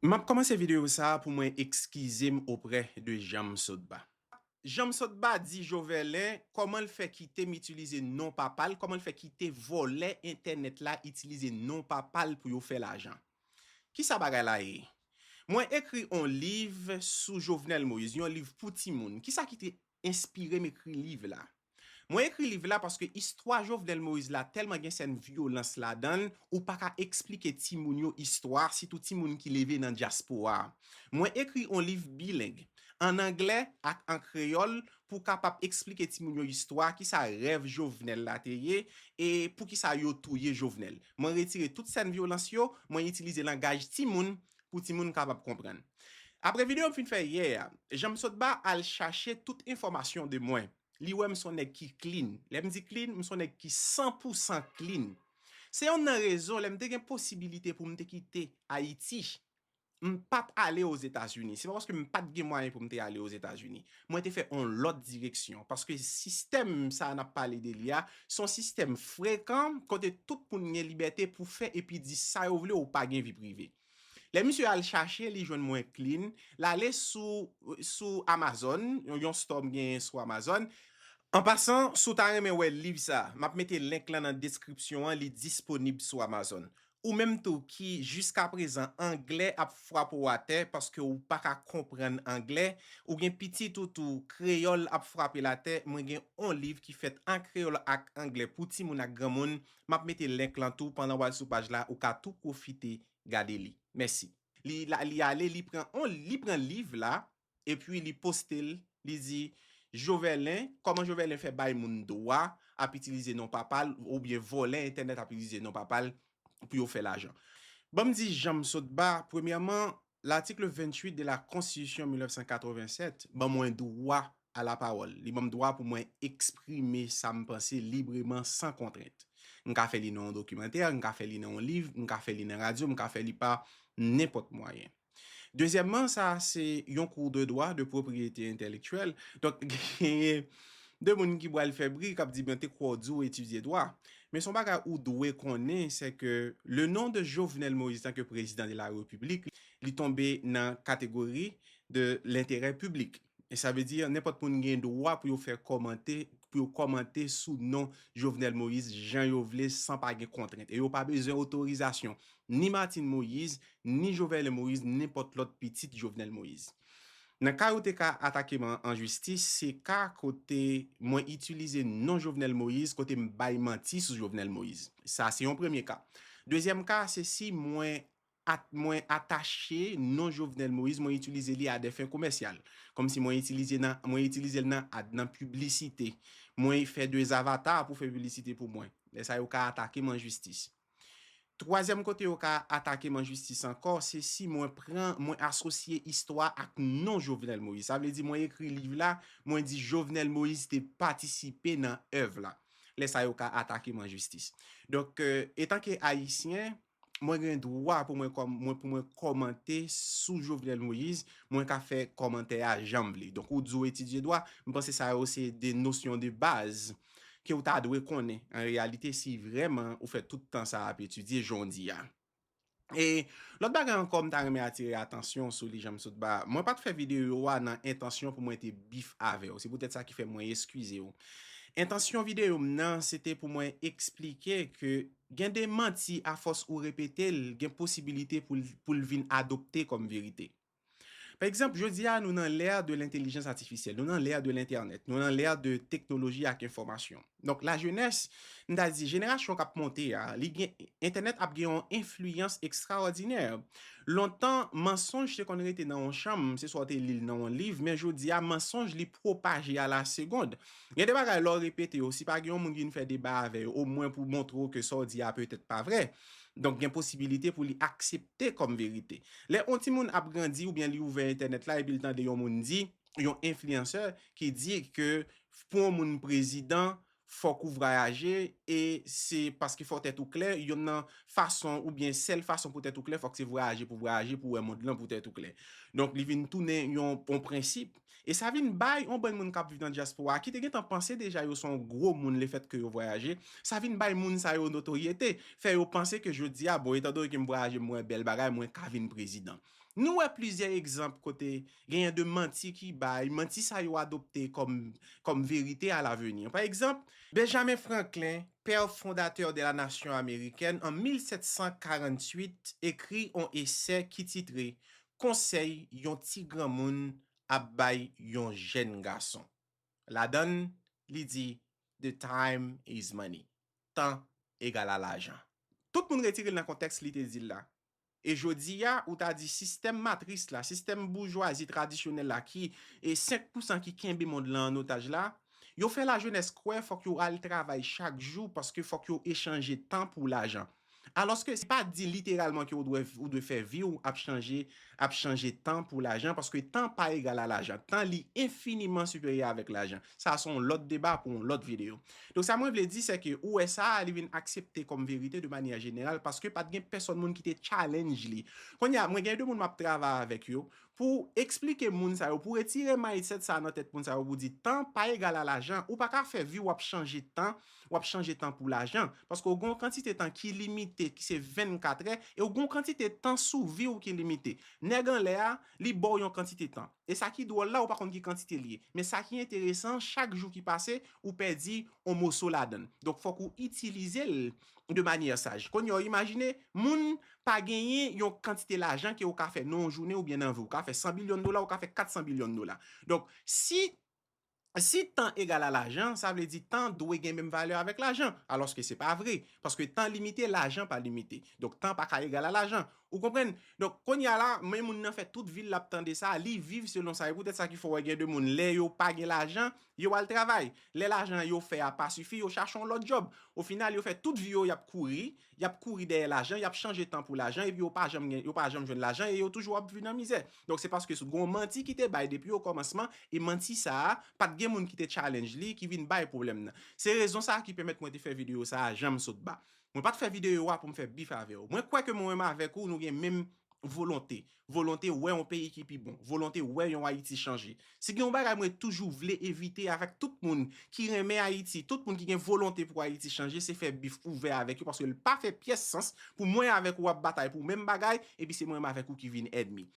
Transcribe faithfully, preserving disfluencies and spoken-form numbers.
M ap kòmanse videyo sa a pou mwen ekskize m oprè de Janm Sotba. Janm Sotba di Jovelin kòman l fè kite m itilize non papa l, kòman l fè kite vòlè entènèt la itilize non papa l pou yo fè lajan. Kisa bagay la ye? Mwen ekri yon liv sou Jovenel Moïse, yon liv pou timoun. Kisa ki te enspire m ekri liv la? Mwen ekri liv la paske istwa Jovenel Moïse la tèlman gen sèn vyolans ladan l, ou pa ka eksplike timoun yo istwa, sitou timoun ki leve nan dyaspora a. Mwen ekri yon liv bileng, an anglè ak an kreyòl, pou kapab eksplike timoun yo istwa, kisa rèv Jovenel la te ye, e poukisa yo touye Jovenel. Mwen retire tout sèn vyolans yo, mwen itilize langaj timoun pou timoun kapab konprann. Apre videyo m fin fè yè a, Janm Sotba al chache tout enfòmasyon de mwen. Li wè m se yon nèg ki clean. Lè m di clean, m se yon nèg ki san pou san clean. Se yonn nan rezon, lè m te gen posibilite pou m te kite Ayiti, m p ap ale Ozetazini. Se pa paske m pa t gen mwayen pou m te ale Ozetazini. Mwen te fè yon lòt direksyon. Paske sistèm sa a n ap pale de li a, se yon sistèm frekan kote tout moun gen libète pou fè epi di sa yo vle, ou pa gen vi prive. Lè misye al chache, li jwenn mwen clean, l ale sou, sou Amazon, yon, yon store m genyen sou Amazon. An pasan, si w ta renmen wè liv sa, m ap mete link lan nan deskripsyon an, li disponib sou Amazon. Ou menm tou ki jiskaprezan anglè ap frape w atè paske ou pa ka konprann anglè, ou gen pitit ou tou kreyòl ap frape l atè, mwen gen yon liv ki fèt an kreyòl ak anglè pou timoun ak granmoun, m ap mete link lan tou pandan w al sou paj la, ou ka tou pwofite gade li. Mèsi. Li, la, li ale, li pran on, li pran liv la, epi li poste l, li di, Jovelin, kòman Jovelin fè bay moun dwa ap itilize non papa l, oubyen vòlè entènèt ap itilize non papa l pou yo fè lajan. Ban m di Janm Sotba, premyèman, l'article vingt-huit de la Constitution mil nèf san katrevennsèt ban mwen dwa a la pawòl. Li ban m dwa pou mwen eksprime sa m panse libreman, san kontrent. M ka fè li nan yon dokimantè, m ka fè li nan yon liv, m ka fè li nan radyo, m ka fè li pa nenpòt mwayen. Dezyèmman, sa se yon kou de dwa de pwopriyete entèlektyèl. Donk, genyen de moun ki pral fè bri, k ap di, "Ben, te kwè w di w etidye dwa." Men se yon bagay ou dwe konnen, se ke le nom de Jovenel Moïse tanke président de la République, li tonbe nan kategori de l'intérêt public. E sa vle di, nenpòt moun gen dwa pou yo fè kòmante, pou yo kòmante sou non Jovenel Moïse jan yo vle, san pa gen kontrent. E yo pa bezwen otorizasyon ni Martine Moïse, ni Jovenel Moïse, nenpòt lòt pitit Jovenel Moïse. Nan ka yo te ka atake m an, an jistis, se ka kote mwen itilize non Jovenel Moïse, kote m bay manti sou Jovenel Moïse. Sa se yon premye ka. Dezyèm ka, se si mwen at-, mwen atache non Jovenel Moïse, mwen itilize li a de fen komèsyal. Kòmsi mwen itilize nan, mwen itilize l nan ad, nan piblisite. Mwen fè de zavatar pou fè piblisite pou mwen. Lè sa yo ka atake m an jistis. Twazyèm kote yo ka atake m an jistis ankò, se si mwen pran, mwen asosye istwa ak non Jovenel Moïse. Sa vle di mwen ekri liv la, mwen di Jovenel Moïse te patisipe nan èv la. Lè sa yo ka atake m an jistis. Donk, euh, etanke Ayisyen, mwen gen dwa pou mwen kòm-, mwen, pou mwen kòmante sou Jovenel Moïse, mwen ka fè kòmantè a jan m vle. Donk, ou di w etidye dwa, m panse sa yo se de nosyon de baz ke w ta dwe konnen, an reyalite, si vrèman ou fè tout tan sa a ap etidye jan w di a. E lòt bagay ankò, m ta renmen atire atansyon sou li, Janm Sotba. Mwen pa t fè videyo a nan entansyon pou mwen te bif avè w. Se poutèt sa ki fè mwen eskize w. Entansyon videyo m nan, se te pou mwen eksplike ke gen de manti, afòs ou repete l, gen posibilite pou l, pou l vin adopte kòm verite. Pa egzanp, jodi a, nou nan l'ère de l'intelligence artificielle, nou nan l'ère de l'internet, nou nan l'ère de teknoloji ak enfòmasyon. Donk, lajenès, m ta di, jenerasyon k ap monte a, li gen, entènèt ap gen yon enfliyans ekstraòdinè. Lontan, mansonj te konn rete nan yon chanm, se swa w te li l nan yon liv, men jodi a, mansonj, li pwopaje a la segond. Gen de bagay, lè w repete yo, si pa gen yon moun ki vin fè deba avè yo, omwen pou montre w ke sa w di a petèt pa vrè, donk, gen posibilite pou li aksepte kòm verite. Lè yon timoun ap grandi oubyen li ouvè entènèt la epi l tande yon moun di, yon enfliyansè ki di ke pou yon moun prezidan, fòk ou vwayaje, e se paske fò tèt ou klè, yonn nan fason oubyen sèl fason pou tèt ou klè, fòk se vwayaje pou vwayaje, pou wè mond lan pou tèt ou klè. Donk, li vin tounen yon, yon prensip. E sa vin bay yon bann moun k ap viv nan dyaspora a, ki te gentan panse deja yo se yon gwo moun lefètke yo vwayaje, sa vin bay moun sa yo notoryete, fè yo panse ke jodi a, bon, etan done ke m vwayaje, m wè bèl bagay, mwen ka vin prezidan. Nou wè plizyè egzanp kote genyen de manti ki bay, manti sa yo adopte kòm, kòm verite a laveni. Pa egzanp, Benjamin Franklin, pè fondatè de la nasyon amerikèn, an mil sèt san karanntuit, ekri yon esè ki titre Konsèy yon ti granmoun ap bay yon jèn gason. Ladan l, li di, The time is money. Tan egal a lajan. Tout moun retire l nan kontèks li te di l la. E jodi a, ou ta di sistèm matris la, sistèm boujwazi tradisyonèl la ki e senk pousan ki kenbe mond lan an otaj la, yo fè lajenès kwè fòk yo al travay chak jou paske fòk yo echanje tan pou lajan. Alòske se pa di literalman ke ou dwe, ou dwe fè vi w ap chanje, ap chanje tan pou lajan, paske tan pa egal a lajan. Tan li enfiniman siperyè avèk lajan. Sa se yon lòt deba pou yon lòt videyo. Donk sa mwen vle di, se ke ou wè sa, li vin aksepte kòm verite de manyè jeneral, paske pa t gen pèsòn moun ki te challenge li. Kounye a, mwen gen de moun m ap travay avèk yo, pou eksplike moun sa yo, pou retire mindset sa nan tèt moun sa yo, pou di tan pa egal a lajan, ou pa ka fè vi w ap chanje tan, w ap chanje tan pou lajan. Paske w gen yon kantite tan ki limite, ki se vennkatrè, e w gen yon kantite tan sou vi w ki limite. Nèg anlè a, li ba w yon kantite tan. E sa ki dwòl la, ou pa konn ki kantite l ye. Men sa ki enteresan, chak jou ki pase, ou pèdi yon moso ladan l. Donk, fòk ou itilize l de manyè saj. Kounye a, imajine, moun pa genyen yon kantite lajan ke ou ka fè nan yon jounen oubyen nan vi. Ou ka fè san bilyon dola, ou ka fè kat san bilyon dola. Donk, si, si tan egal a lajan, sa vle di tan dwe gen menm valè avèk lajan. Alòske se pa vre. Paske tan limite, lajan pa limite. Donk, tan pa ka egal a lajan. Ou konprann? Donk, kounye a la, men moun nan fè tout vi l l ap tande sa, li viv selon sa. E poutèt sa ki fè w wè gen de moun, lè yo pa gen lajan, yo al travay. Lè lajan yo fè a pa sifi, yo chache yon lòt djòb. O final, yo fè tout vi yo, y ap kouri, y ap kouri dèyè lajan, y ap chanje tan pou lajan, epi yo pa janm gen, yo pa janm jwenn lajan, e yo toujou ap viv nan mizè. Donk, se paske sou gen yon manti ki te bay depi okòmansman, e manti sa a, pa t gen moun ki te challenge li, ki vin bay pwoblèm nan. Se rezon sa a ki pèmèt mwen te fè videyo sa a, jan m sot ba. Mwen pa t fè videyo a pou m fè bif avè w. Mwen kwè ke mwen menm avèk ou, nou gen menm volonte. Volonte wè yon peyi ki pi bon. Volonte wè yon Ayiti chanje. Si gen yon bagay mwen toujou vle evite avèk tout moun ki renmen Ayiti, tout moun ki gen volonte pou Ayiti chanje, se fè bif ouvè avèk yo, paske l pa fè pyès sans pou mwen avèk ou ap batay pou menm bagay, epi se mwen menm avèk ou ki vin ènmi.